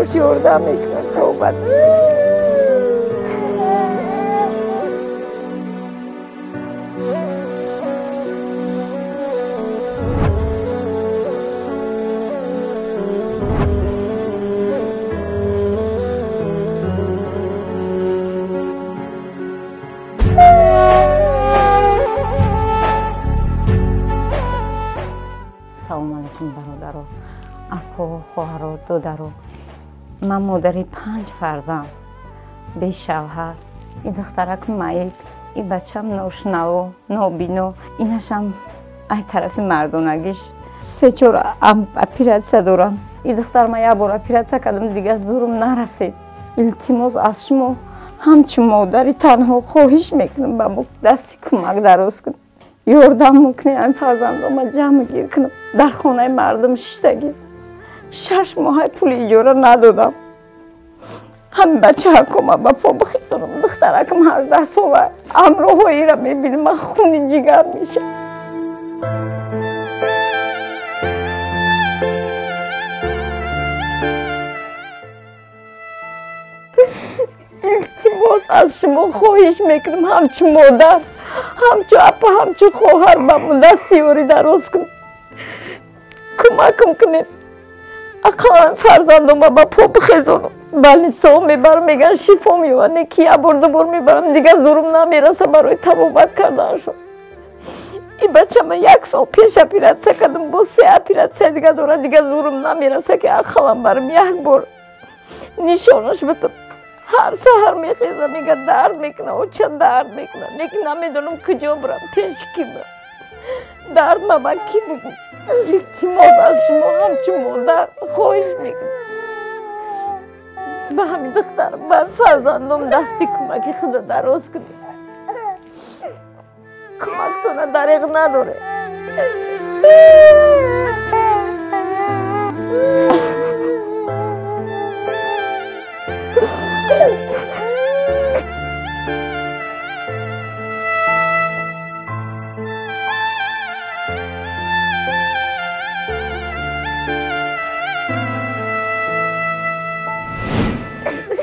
духтурош ёрдам мекунанд, тавбат мекунанд. Салом алейкум, бародаро, ако, хоҳаро, додаро. Ман модари 5 фарзанд, бешавҳар, ин духтарак маиб, ин бачам ношунаво, нобино, инашам ай тарафи мардонагиш 3-4 оператсия дорам. Ин духтар ман як бор оператсия кардам, дигар зурум нарасид. Илтимос аз шумо ҳамчун модари танҳо хоҳиш мекунам, ба мо дасти кӯмак дароз кунед, ёрдам мекунед, ҳамин фарзандома ҷамъ гир кунам. Дар хонаи мардум шиштагӣ 6 моҳай пули иҷора надодам. Ҳамин бачаҳакома ба по бихезонам. Духтаракам 18 сола, ҳамроҳоира мебинам, ман хуни ҷигар мешавам. Илтимос аз шумо хоҳиш мекунам, ҳамчун модар, ҳамчун апа, ҳамчун хоҳар ба мо дасти ёрӣ дароз кунед, кӯмакам кунед, ақаллан фарзандома ба по бихезонам. Больницаҳо мебарам, мегӯянд шифо меёбад, не ки як бор ду бор мебарам, дигар зурум намераса барои табобат карданашон. Ин бачама 1 сол пеш оператсия кардам, боз 3 оператсия дига дорад, дигар зурум намераса ки ақаллан барам як бор нишонаш бидам. Ҳар саҳар мехезам, мега дард мекунам, оча дард мекунам, лекин намедонам куҷо бирам, пеши ки бирам, дард ма ба ки бигӯм. Илтимос аз шумо ҳамчун модар хоҳиш мекунам, ба ҳамин духтарам, ба фарзандом дасти кӯмаки худа дароз кунед. Кӯмактона дареғ надоред.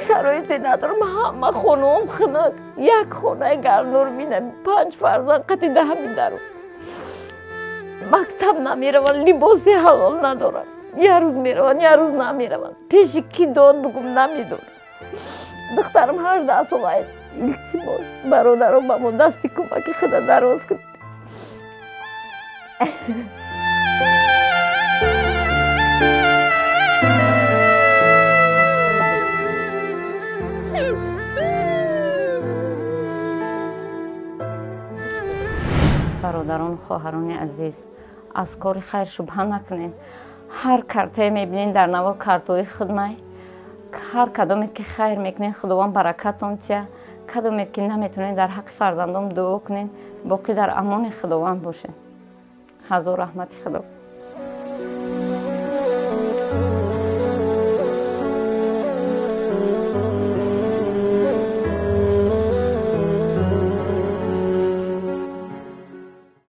Шароите надорам, ҳама хонаом хунук, як хонаи гармдор минам, 5 фарзанд қати даҳами дару. Мактаб намераванд, либоси ҳалол надоранд, як рӯз мераванд, як рӯз намераванд. Пеши ки дод бигӯм намедонам. Духтарам 18 сола. Илтимос, бародаро, ба мо дасти кӯмаки худа дароз кунед. Бародарон, хоҳарони азиз, аз кори хайр шубҳа накунед. Ҳар картае мебинед дар навор картҳои худмай, ҳар кадомед ки хайр мекунед, Худованд баракатон тия. Кадомед ки наметонед, дар ҳаққи фарзандом дуо кунед, боқӣ дар амони Худованд бошед. Ҳазор раҳмати Худо.